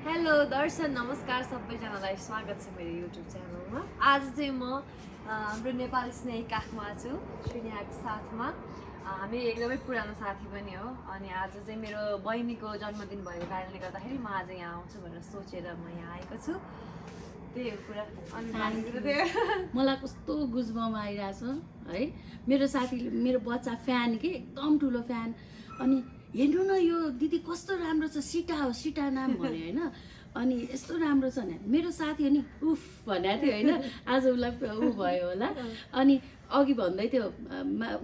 Hello दर्शन नमस्कार सबैजनालाई स्वागत छ मेरो युट्युब च्यानलमा। आज चाहिँ म हाम्रो नेपाली स्नेही काखमा छु श्रीनेहाको साथमा। हामी एकदमै पुरानो साथी पनि हो अनि आज चाहिँ मेरो बहिनीको जन्मदिन भएको कारणले गर्दाखेरि म आज यहाँ आउँछु भनेर सोचेर म यहाँ आएको छु। त्यही हो कुरा। अनि मलाई कस्तो गुजबम आइरहेछ है। मेरो साथीले मेरो बच्चा फ्यान के एकदम ठुलो फ्यान। अनि हेर्नु न यो दिदी कस्तो राम्रो छ, सिटा हो सिटा नाम भने होइन। अनि यस्तो राम्रो छ भने मेरो साथी हो नि उफ भनेको थियो होइन। आज उसलाई ऊ भयो होला। अनि अघि भन्दै थियो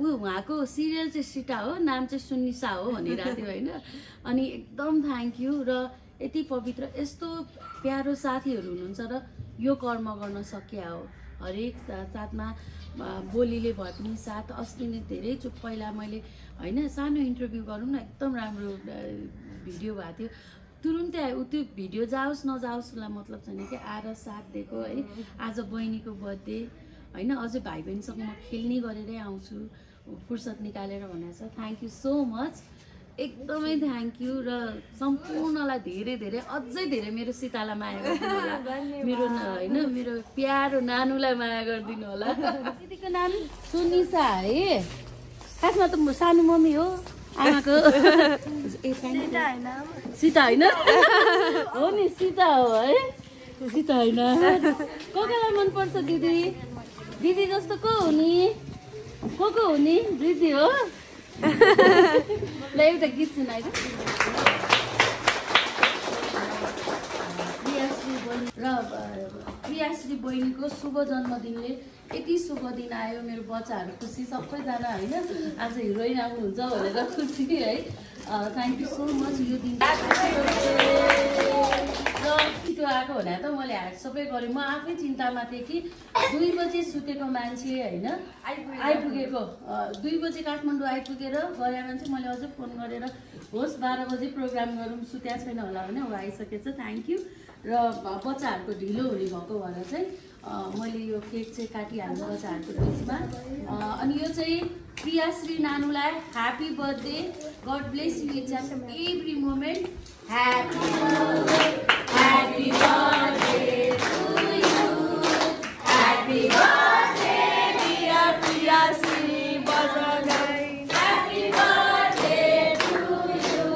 उहाँको सिरियल चाहिँ सिटा हो, नाम चाहिँ सुनिसा हो भनिरहेको थियो होइन। अनि एकदम थ्याङ्क यू। र यति पवित्र यस्तो प्यारो साथीहरू हुनुहुन्छ र यो कर्म गर्न सकिया हो। हरेक साथमा बोलीले भए पनि साथ। अस्ति नै धेरै चुप पहिला मैले होइन सानो इन्टरभ्यू गरौँ न एकदम राम्रो भिडियो भएको थियो। तुरुन्तै आयो त्यो भिडियो जाओस् नजाओस् उसलाई मतलब छैन कि आएर साथ दिएको है। आज बहिनीको बर्थडे होइन, अझै भाइ बहिनीसँग म खेल्ने गरेरै आउँछु फुर्सद निकालेर भनेको छ। थ्याङ्क यू सो मच, एकदमै थ्याङ्क यू। र सम्पूर्णलाई धेरै धेरै अझै धेरै मेरो सीतालाई माया गरिदिनु होला, मेरो होइन मेरो प्यारो नानुलाई माया गरिदिनु होला। दिदीको नाम सुनिसा है, खासमा त सानो मम्मी हो आमाको। सीता होइन हो नि, सीता हो है, सीता होइन। कसलाई मनपर्छ दिदी? दिदी जस्तो को हो नि? को हो नि? दिदी हो। ल एउटा गीत सुनाइदिनु। र प्रियाश्री बहिनीको शुभ जन्मदिनले यति शुभ दिन आयो। मेरो बच्चाहरू खुसी, सबैजना होइन आज हिरोइन आउनुहुन्छ भनेर खुसी है। Thank you so much. यो दिन र छिटो आएको भने त मैले हाट सबै गरेँ। म आफै चिन्तामा थिएँ कि 2 बजे सुतेको मान्छे होइन आइपुगेको, 2 बजे काठमाडौँ आइपुगेर गए मान्छे मैले अझै फोन गरेर होस् 12 बजे प्रोग्राम गरौँ सुत्या छैन होला भने ऊ आइसकेछ। Thank you. र बच्चाहरूको ढिलो हुने भएको भएर चाहिँ मैले यो केक चाहिँ काटिहाल्नु बच्चाहरूको बिचमा। अनि यो चाहिँ प्रियाश्री नानुलाई happy birthday, God bless you each at every moment. Happy birthday, happy birthday to you, happy birthday dear Priyashree Bajgai, happy birthday to you,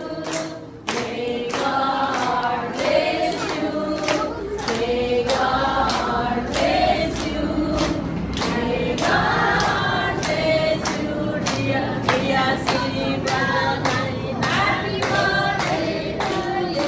may God bless you, may God bless you, may God bless you dear Priyashree Bajgai, happy birthday to you.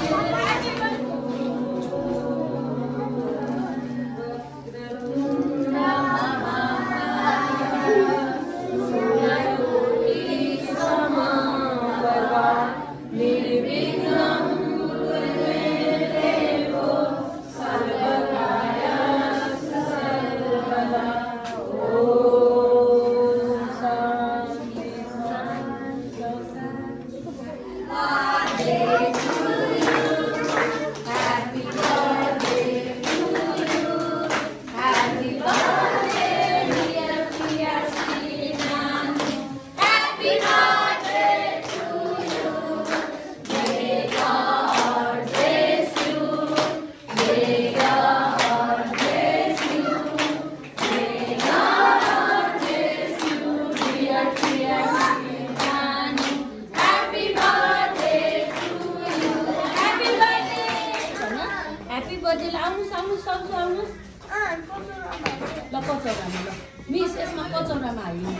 ल कचौरामा ल miss यसमा कचौरामा हाल्नु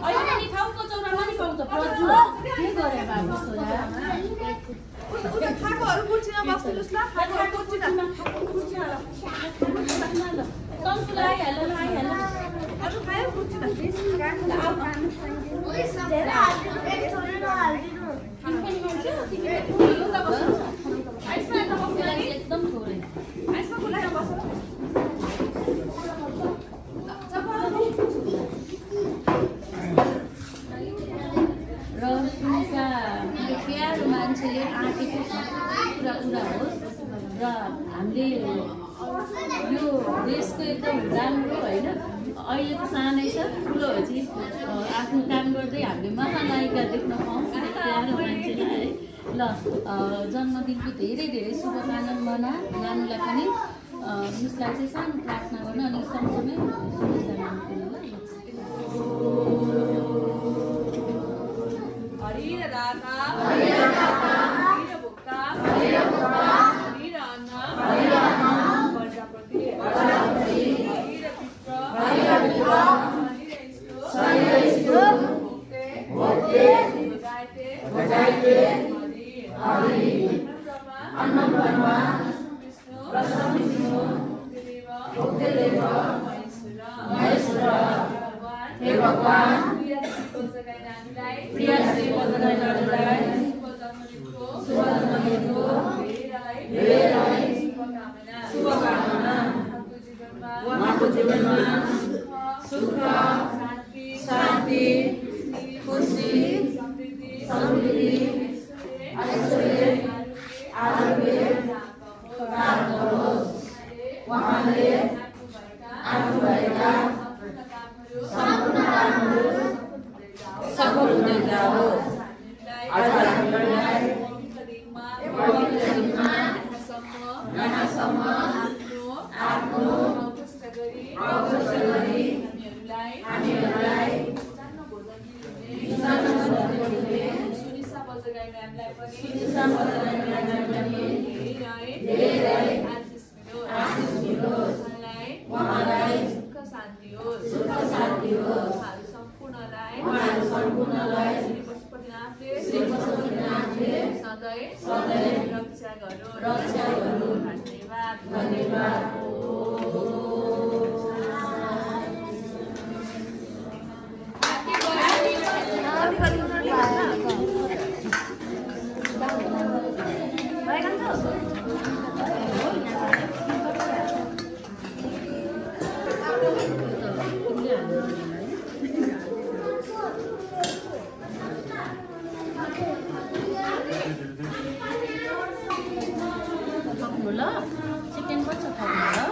अहिले नि खाऊ, कचौरामा नि पाउँछ प्रजु। के गरे बाबु छोरा? खाकोहरु कुर्सीमा बस्नुस् ल, खाको कुर्सीमा ल सन्सुला आइहाल्छ ल, आइहाल्छ। अरु खायो कुर्सीमा प्लिज एकदम थोरै आइसमा बोलाएर बस। र सुनिसा प्यारो मान्छेले आँटेको कुरा कुरा होस् र हामीले यो देशको एकदम राम्रो होइन। अहिले त सानै छ, ठुलो होपछि आफ्नो काम गर्दै हामीले महानायिका देख्न पाउँछ प्यारो मान्छेलाई है। ल जन्मदिनको धेरै धेरै शुभकामना नानुलाई पनि उसलाई चाहिँ सानो प्रार्थना गर्न अनि सँगसँगै शुभेच्छा माग्नु ल हरि राधा हरि राधा हरि भोक्ता हरि भोक्ता हरि राना हरि राना प्रजापति प्रजापति हरि विप्र हरि विप्र हरि ईश्वर भोक्ते भोक्ते बजाइते बजाइते हरि हरि अन्न ब्रह्मा प्रसन्न विष्णु भोक्ते देव महेश्वर हे भगवान प्रिय श्री बजगाईलाई शुभ जन्मदिनको धेरै शुभकामना उहाँको जीवनमा सुख शान्ति खुसी समृद्धि ऐश्वर्य आरोग्य प्राप्त होस् उहाँले आफूभएका सम्पूर्ण कामहरू सफल हुँदै जाओस् आज हामीलाई यहाँसम्म आफ्नो अवश्य गरी हामीहरूलाई सुनिसा बजगाई म्यामलाई पनि धेरै आशिष मिलोस् उहाँलाई सुख शान्ति होस् सम्पूर्णलाई श्री पशुपतिनाथले सधैँ रक्षा गरोस् धन्यवाद ल चिकन पनि छ खानु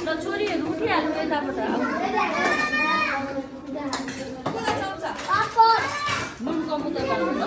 ल छोरीहरू उठिहाल्नु यताबाट नुन कम्पुटर गर्नु ल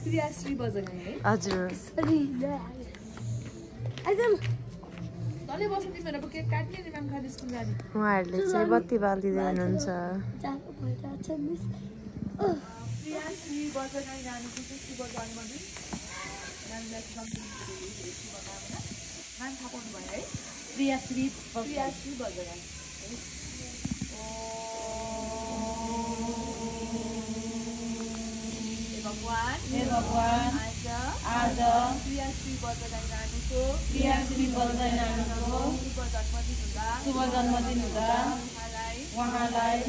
प्रिया श्री बजगाई है हजुर डल्लै बस्नु तिमीहरू अब केक काट्ने नि म्याम खालि स्कुल जाने उहाँहरूले चाहिँ बत्ती बालिदिँदै हुनुहुन्छ प्रियाश्री बजारगाई नानीको चाहिँ शुभ जन्मदिन नानीलाई शुभकामना नाम थाहा पाउनु भयो है प्रियाश्री बजारगाई हे भगवान आज प्रियाश्री बजारगाई नानीको शुभ जन्मदिन हुँदा उहाँलाई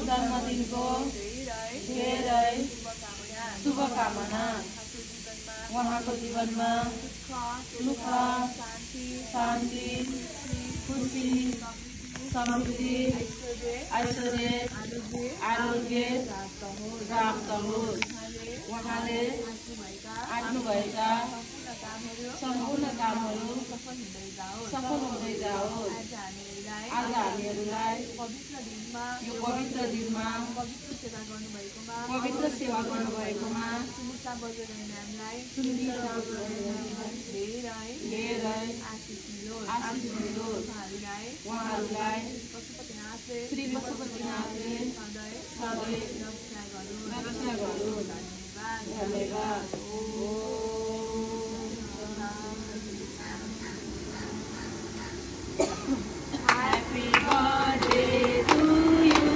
जन्मदिनको धेरै शुभकामना उहाँको जीवनमा सुख शान्ति खुसी समृद्धि ऐश्वर्य आरोग्य प्राप्त होस् उहाँले आँट्नुभएका सम्पूर्ण कामहरू सफल हुँदै जाओस् आज हामीहरूलाई यो पवित्र दिनमा पवित्र सेवा गर्नुभएकोमा धेरै आशिष मिलोस् उहाँहरूलाई श्री पशुपतिनाथले सधैँ रक्षा गरोस् धन्यवाद Happy birthday to you.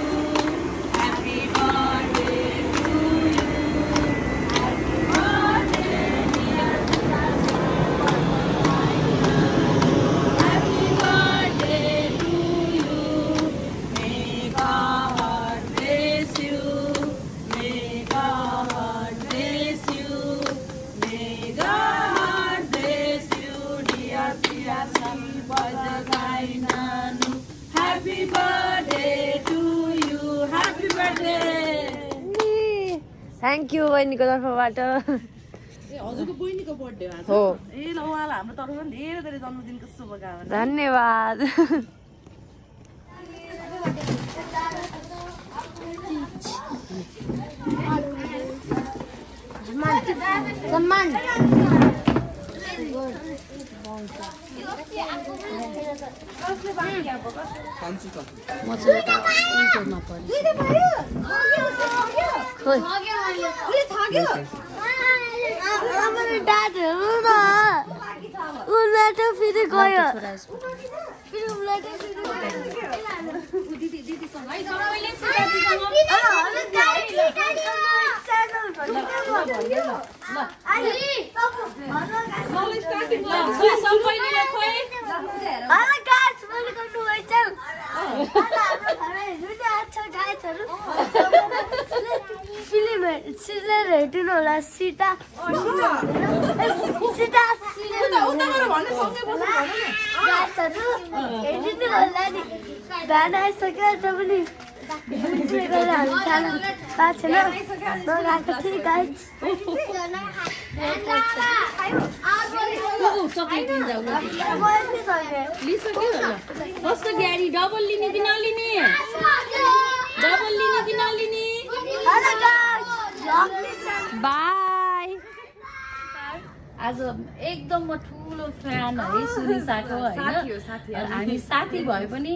Happy birthday to you. Happy birthday, dear Happy birthday to you. May God bless you. May God bless you. May God bless you, dear Priyasri Bajai Nanu. Happy birthday to you. Happy birthday. Thank you बहिनीको तर्फबाट हजुरको बहिनीको birthday हो ए ल उहाँलाई हाम्रो तर्फबाट धेरै धेरै जन्मदिनको शुभकामना धन्यवाद सम्मान म चाहिँ यता उल्टोमा उनीबाट फेरि गयो सिलेर हेरिदिनु होला सीता सीता हेरिदिनु होला नि बिहान आइसक्यो त पनि हामी खानु पाएको छैन नगएको थिएँ गाइस कस्तो ग्यारी डबल लिने कि नलिने डबल लिने कि नलिने बाई आज एकदम म ठुलो फ्यान है सुनिसाको होइन हामी साथी भए पनि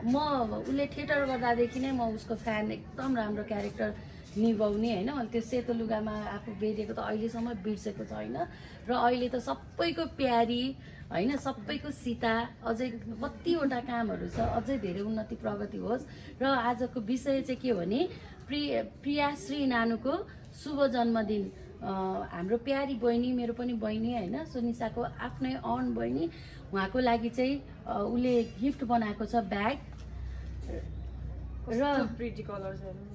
म उसले थिएटर गर्दादेखि नै म उसको फ्यान एकदम राम्रो क्यारेक्टर निभाउने होइन त्यो सेतो लुगामा आफू बेरेको त अहिलेसम्म बिर्सेको छैन र अहिले त सबैको प्यारी होइन सबैको सीता अझै कतिवटा कामहरू छ अझै धेरै उन्नति प्रगति होस् र आजको विषय चाहिँ के हो भने प्रियाश्री नानुको शुभ जन्मदिन हाम्रो प्यारी बहिनी मेरो पनि बहिनी होइन सुनिसाको आफ्नै अन बहिनी उहाँको लागि चाहिँ उसले गिफ्ट बनाएको छ ब्याग र प्रिटी कलर्सहरु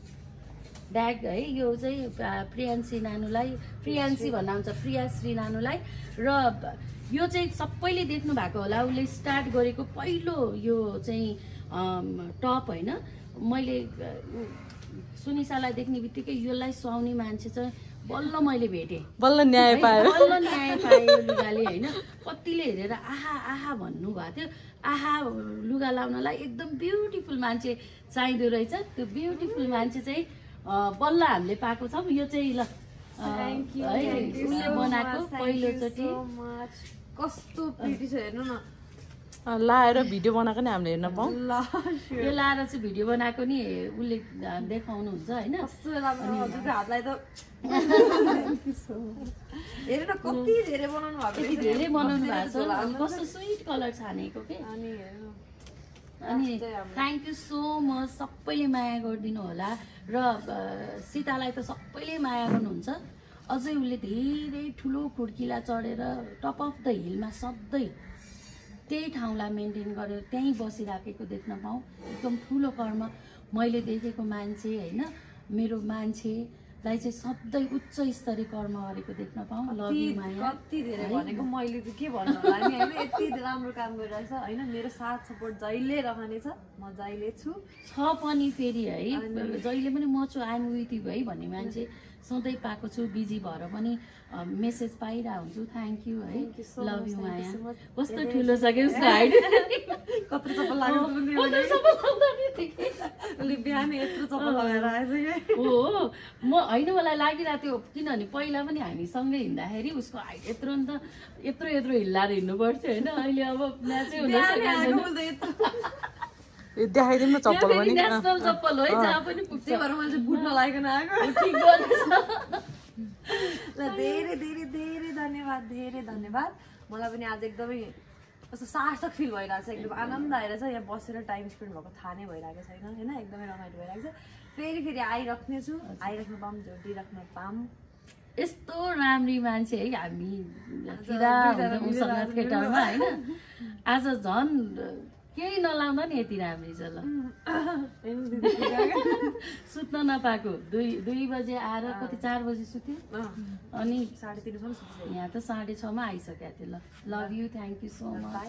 ब्याग है यो चाहिँ प्रियान्सी नानुलाई प्रियान्सी भन्दा हुन्छ प्रियाश्री नानुलाई र यो चाहिँ सबैले देख्नु भएको होला उसले स्टार्ट गरेको पहिलो यो चाहिँ टप होइन मैले सुनिसालाई देख्ने बित्तिकै यसलाई सुहाउने मान्छे चाहिँ बल्ल मैले भेटेँ बल्ल न्याय पायो बल्ल न्याय पायो लुगाले होइन कतिले हेरेर आहा आहा भन्नुभएको थियो आहा लुगा लाउनलाई एकदम ब्युटिफुल मान्छे चाहिँदो रहेछ त्यो ब्युटिफुल मान्छे चाहिँ बल्ल हामीले पाएको छौँ यो चाहिँ ल उसले बनाएको पहिलोचोटि कस्तो प्रिटी छ हेर्नु न लाएर भिडियो बनाएको नि हामीले हेर्न पाऊँ ल यो लाएर चाहिँ भिडियो बनाएको नि उसले देखाउनुहुन्छ होइन कस्तो राम्रो हजुरको हातलाई त हेर्नु न कति धेरै बनाउनु भएको यति धेरै बनाउनु भएको छ अनि कस्तो स्विट कलर छानेको के अनि हेर्नु अनि थ्याङ्क यू सो मच सबैले माया गरिदिनु होला र सीतालाई त सबैले माया गर्नुहुन्छ अझै उसले धेरै ठुलो खुड्किला चढेर टप अफ द हिलमा सधैँ त्यही ठाउँलाई मेन्टेन गरेर त्यहीँ बसिराखेको देख्न पाऊँ एकदम ठुलो कर्म मैले देखेको मान्छे होइन मेरो मान्छेलाई चाहिँ सधैँ उच्च स्तरीय कर्म गरेको देख्न पाऊँ लभ यु माया कति धेरै भनेको मैले त के भन्नु होला नि होइन यति राम्रो काम गरिरहेछ होइन मेरो साथ सपोर्ट जहिले रहनेछ म जहिले छु छ पनि फेरि है जहिले पनि म छु आइएम विथ यु है भन्ने मान्छे सधैँ पाएको छु बिजी भएर पनि मेसेज पाइरहेको हुन्छु थ्याङ्क यू है लभ यु माया कस्तो ठुलो छ कि उसको हाइट कत्रो चप्पल लाग्यो बिहान यत्रो चप्पल लगाएर आएछ कि हो म होइन मलाई लागिरहेको थियो किनभने पहिला पनि हामी सँगै हिँड्दाखेरि उसको हाइट यत्रो नि त यत्रो हिँड्लाएर हिँड्नु पर्थ्यो होइन अहिले अब म्याचै हुन देखाइदिउँ न चप्पल पनि नेसनल चप्पल हो है जहाँ पनि पुग्छ त्यही भएर मैले बुट्न लागेको आएको ठिक गर्दैछ ल धेरै धेरै धेरै धन्यवाद मलाई पनि आज एकदमै कस्तो सार्थक फिल भइरहेको छ एकदम आनन्द आइरहेछ यहाँ बसेर टाइम स्पेन्ड भएको थाहा नै भइरहेको छैन होइन एकदमै रमाइलो भइरहेको छ फेरि आइराख्नेछु आइराख्न पाऊँ जोडिराख्न पाऊँ यस्तो राम्री मान्छे है हामी उसँग थिएटरमा होइन आज झन् केही नलाउँदा नि यति राम्री छ ल सुत्न नपाएको 2 बजे आएर कति 4 बजे सुत्यो अनि 3:30 सम्म सुत्यो यहाँ त 6:30 मा आइसकेको थियो ल love you thank you so much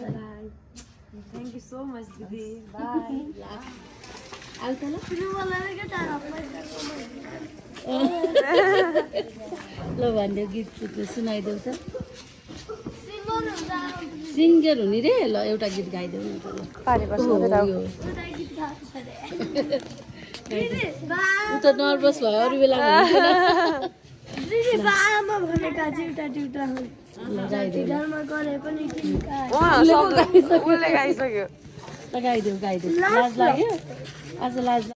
thank you so much दिदी बाई ल भनिदेऊ गीत सुनाइदेऊ त सिङ्गर हुने रे ल एउटा गीत गाइदेऊ न त ऊ त नर्भस भयो अरू बेला गाइदेऊ लाज लाग्यो आज लाज